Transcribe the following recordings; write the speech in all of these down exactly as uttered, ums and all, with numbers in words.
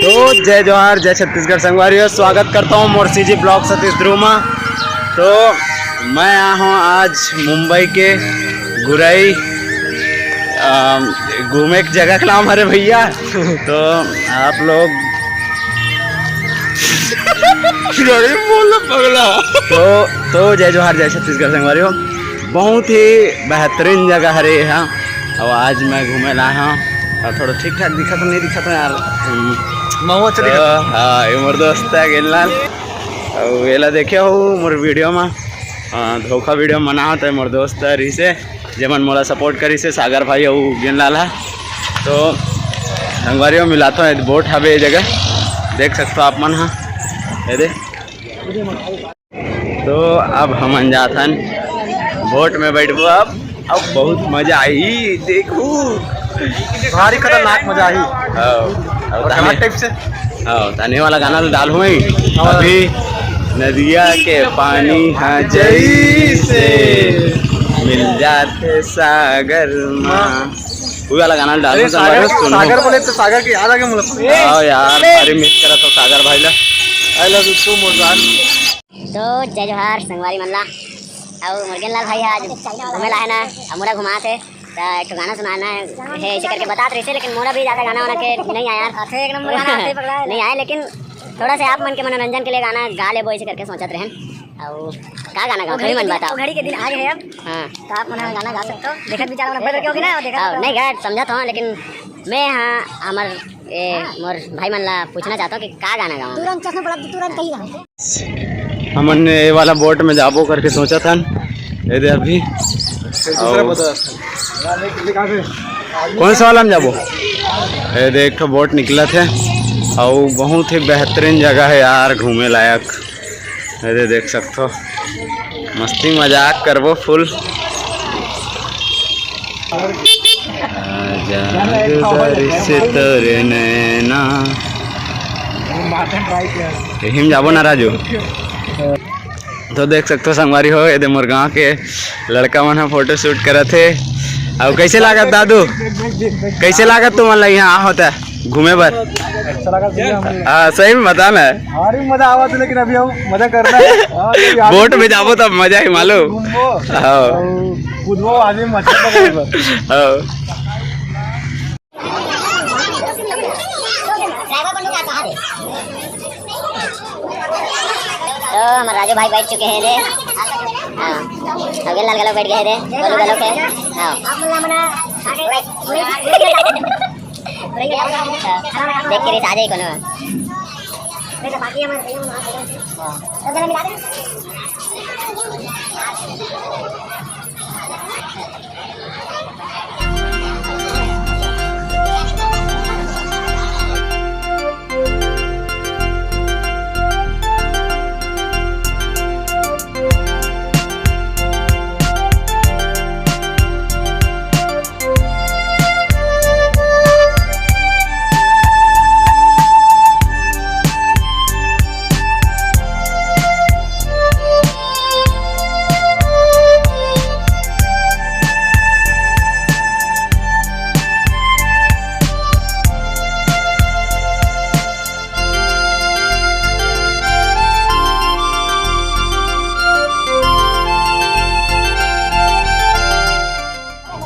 तो जय जोहार, जय छत्तीसगढ़ संगवारी हो, स्वागत करता हूँ मोर सीजी ब्लॉग सतीश ध्रुव मा। तो मैं आया हूँ आज मुंबई के गुरई, अम, घूमे के जगह के नाम हरे भैया। तो आप लोग गरीब बोल पगला। तो तो जय जोहार, जय छत्तीसगढ़ संगवारी हो। बहुत ही बेहतरीन जगह हरे यहाँ। अब आज मैं घूमे ला हूँ और थोड़ा ठीक ठाक दिखत नहीं दिखत है यार। हम्म। महुआ अच्छा तो, दिखत है। हाँ, ये मोर दोस्त है गेनलाल। और एला देखे हो मोर वीडियो में, हाँ, धोखा वीडियो में मना होता है मोर दोस्त है रिसे, जेमन मोला सपोर्ट करिस हे, सागर भाई अउ गेनलाल हा। तो संगवारी हो, मिलात हो, बोट हवे ये जगह, देख सकत हो आप मन हा, ये दे। तो अब हमन जात हन बोट में बैठबो अब, अब बहुत मजा आही, देखू। भारी खतरनाक मजा आही। हाँ, अब और ताने घाट टाइप से। हाँ, ताने वाला गाना तो डाल हुई। हाँ। अभी नदिया के पानी हाँ जैसे मिल जाते सागर माँ। हाँ। वो वाला गाना डाल अरे दो, सागर, सुनो। सागर बोले तो सागर की याद आ गई मुझे। हाँ यार, अरे मिस करा तो सागर भाई ला। I love you too, मोर जान। तो जय जोहार संगवारी मन ला। अउ मोर गेनलाल भाई आज घूमे ला हे ना, अउ मोला घुमात हे। त एक ठो गाना सुनाना हे, ऐसे करके बतात रहिसे, लेकिन मोला भी ज्यादा गाना वाना के नहीं आय यार। अच्छा, एक नंबर गाना आथे पगला। नहीं आय, लेकिन थोड़ा से आप मन के मनोरंजन के लिए गाना गा लेबो, ऐसे करके सोचत रहेन। अउ का गाना गाओ, कभी मन बताओ। घड़ी के दिन आ गए हैं अब। हाँ। तो आप मन गाना गा सकते हो। देखत विचार मन बदल के होगी ना, देखत हाँ, नहीं गा, समझत हो, लेकिन मैं हाँ, हमर ए, मोर भाई मन ला पूछना चाहता हूँ कि का गाना गाऊँ? तुरंत चश्मा पड़ा, तुरंत कही रहा। हमन ये वाला बोट में जाबो करके सोचत हन। ये दे अभी। दूसरा और बता। कौन सा वाला में जाबो? ये दे, एक ठो बोट निकलत हे। अउ बहुत ही बेहतरीन जगह हे यार, घूमे लायक। ये दे, देख सकत हो, मस्ती मजाक करबो फुल। जाग बारिश तोरे नैना। यही में जाबो ना राजू। तो देख सकत हो संगवारी हो, ये दे मोर गांव के लड़का मन ह फोटो शूट करत हे। अउ कैसे लागत दादू, कैसे लागत तुमन ला यहाँ होता घूमे बर? अच्छा लगा, भैया, हमें। हाँ, सही में बता ना। भारी मजा आवत हे, लेकिन अभी हम मजा करना है। हाँ, अभी आगे बोट में जाबो तब मजा ही मालूम। घूमबो। हाँ। और कूदबो, आदमी मछली पकड़बो। हाँ। तो हमारे राजू भाई बैठ चुके हैं रे। हाँ। अगेन लाल गलत बैठ गए रे। बोलो गलत है। हाँ। देख के रिस आ जाए कोनो।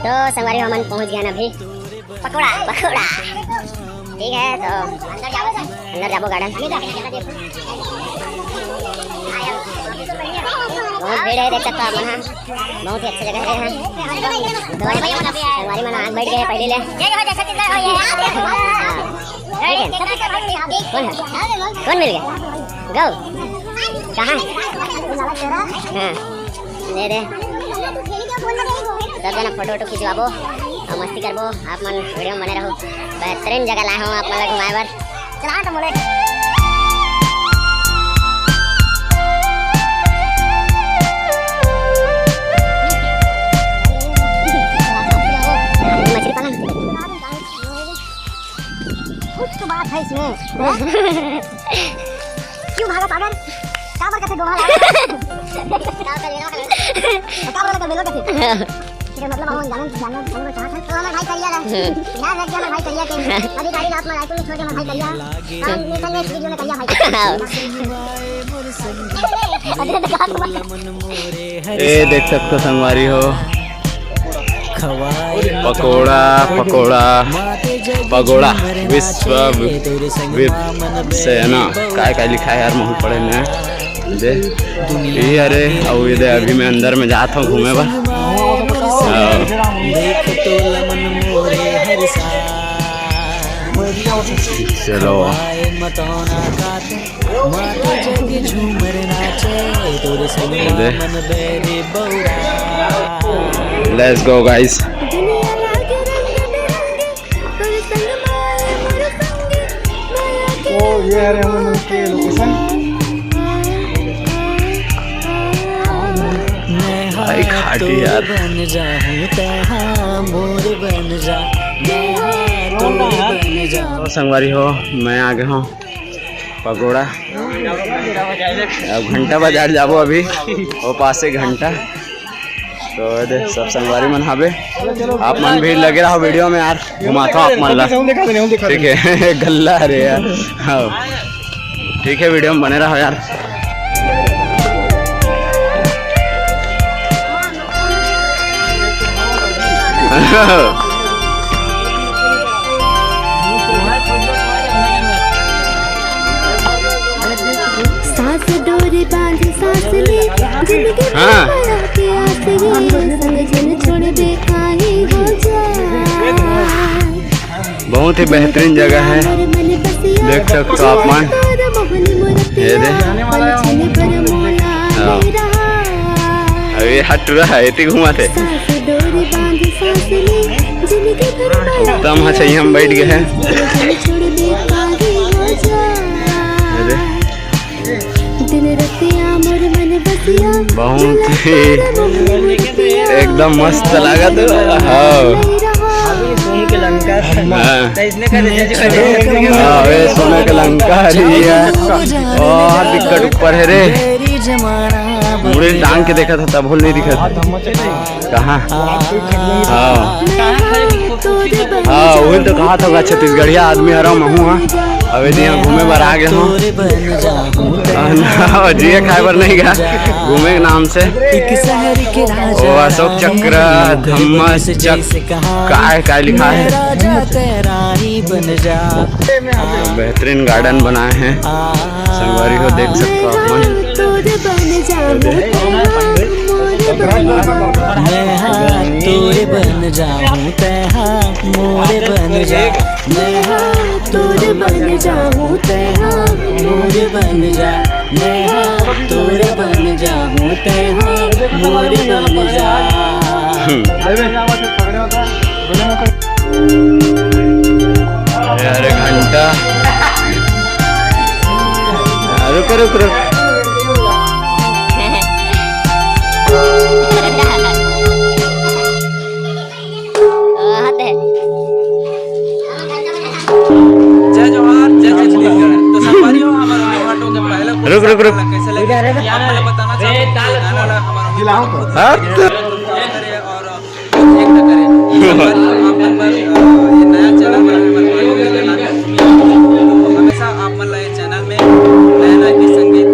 तो संगवारी हो, हमन पहुंच गए हैं अभी पकौड़ा, पकौड़ा। ठीक है, तो अंदर जाबो, अंदर जाबो गार्डन। बहुत भीड़ है, देख सकते हो आप मन, हाँ। बहुत ही अच्छी जगह है यहाँ। तो संगवारी मन आग बैठ गए पहले ले। हाँ। ठीक है। कौन है? कौन मिल गया? गौ? कहाँ है? हाँ। दे दे। सब जना फोटो वोटो खिंचवाबो और मस्ती करबो। आप मन वीडियो में बने रहो। बेहतरीन जगह लाए हूँ आप मन ला घुमाए बर। चला तो मोले। मछली पालन। कुछ तो बात है इसमें। क्यों भागा सागर? का बर कथे दोहा लागे? का बर लगा बेलवा कथे? मतलब हम जाने जाने जाने को चाहत हन। तो हमर भाई करिया ला। यार, रख दिया हमर भाई करिया के। अभी गाड़ी ला अपना रायपुर में छोड़ के हमर भाई करिया। हम मिलते हैं next video में करिया भाई। अरे तो कहाँ घुमा? ए देख सकथो संगवारी हो, पकोड़ा पकोड़ा पकोड़ा विश्व विप से है ना, काय काय लिखा है यार, महू पढ़े ने दे। ये अरे, अउ ये दे, अभी मैं अंदर में जात हूँ घूमे बर। हाँ। चलो। दे। Let's go, guys. ओ, ये है रे हमन के location। भाई, घाटी यार। तो संगवारी हो, मैं आ गया हूँ पकोड़ा। अब घंटा बाजार जाबो अभी, वो पास से घंटा। तो ये दे, सब संगवारी मन हावे, आप मन भी लगे रहो video में यार, घुमाता हूँ आप मन ला। ठीक है। गल्ला, अरे यार, हाँ, ठीक है, video में बने रहो यार। सास डोरी बांध सास ले, जिंदगी भर हाँ। बड़ा प्यास ये, संग जन छोड़ बेकाहे हो जा। बहुत ही बेहतरीन जगह है, देख सकते हो आप मन। ये दे। हाँ। अभी हट रहा है, इतनी घुमा थे। एकदम हाँ चाहिए, हम बैठ गए हैं। ये दे। बहुत ही एकदम मस्त लागत। हाँ। हाँ। हाँ, वे सोना के लंका हरी है। बहुत दिक्कत ऊपर है रे। मुड़े टांग के देखा था तब नहीं दिखा था। कहाँ? हाँ। हाँ, वही तो कहा था, छत्तीसगढ़िया आदमी हरा महू, हाँ। अबे जी, यहाँ घूमे बर आ गया हूँ। हाँ, जिए खाए बर नहीं गया, घूमे के नाम से। ओ, अशोक चक्र, धम्मस चक्र, काय, काय लिखा है? बेहतरीन garden बनाए हैं। संगवारी हो, देख सकते हो आप मन। मैं हाँ तोरे बन जाऊं, तै हाँ मोरे बन जा। मैं हाँ तोरे बन जाऊं, तै हाँ मोरे बन जा। मैं हाँ तोरे बन जाऊं, तै हाँ मोरे बन जा। हम्म। अरे घंटा। रुक, रुक, रुक। जय जोहार, जय छत्तीसगढ़। तो संगवारी हो, हमारे घाटों के पहले रुक, रुक, रुक। कैसे लगे? आप पहले बताना चाहते हैं कि गाना हमारा हाँ, तो और एक ना करें। आप नंबर, अ, ये नया चैनल बना है, हमारे भाइयों के चैनल है। तो हमेशा आप मन ला ये चैनल में नया नया गीत संगीत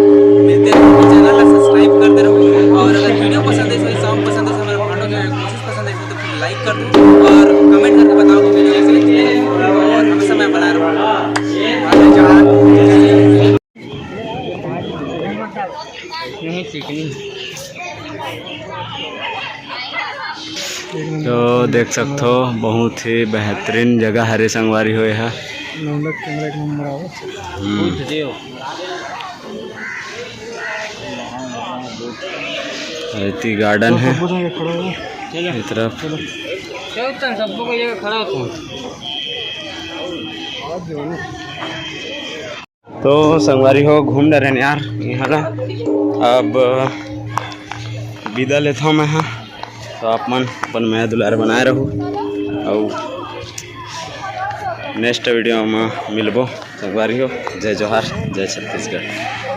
मिलते हैं। तो चैनल ला सब्सक्राइब करते रहो। और अगर वीडियो पसंद है, सॉरी, सॉन्ग पसंद है, हमारे भाइयों के कोशिश पसंद है, तो फिर लाइक कर दो और कमेंट करके बताओ कि वीडियो कैसे लगी है। और हमेशा मैं बना रहूँ। तो देख सकथो, बहुत ही बेहतरीन जगह हरे संगवारी हो एहा। लौंडा कैमरा एक नंबर आवे। हम्म। एती garden है। ये तरफ। सबको ये खड़ा हो। तो संगवारी हो, घूम डरेन यार इहाँ ला। अब विदा लेथव मैं हा, तो आप मन अपन मया दुलार बनाए रहू, अउ next video में मिलबो। संगवारी हो, जय जोहार, जय छत्तीसगढ़।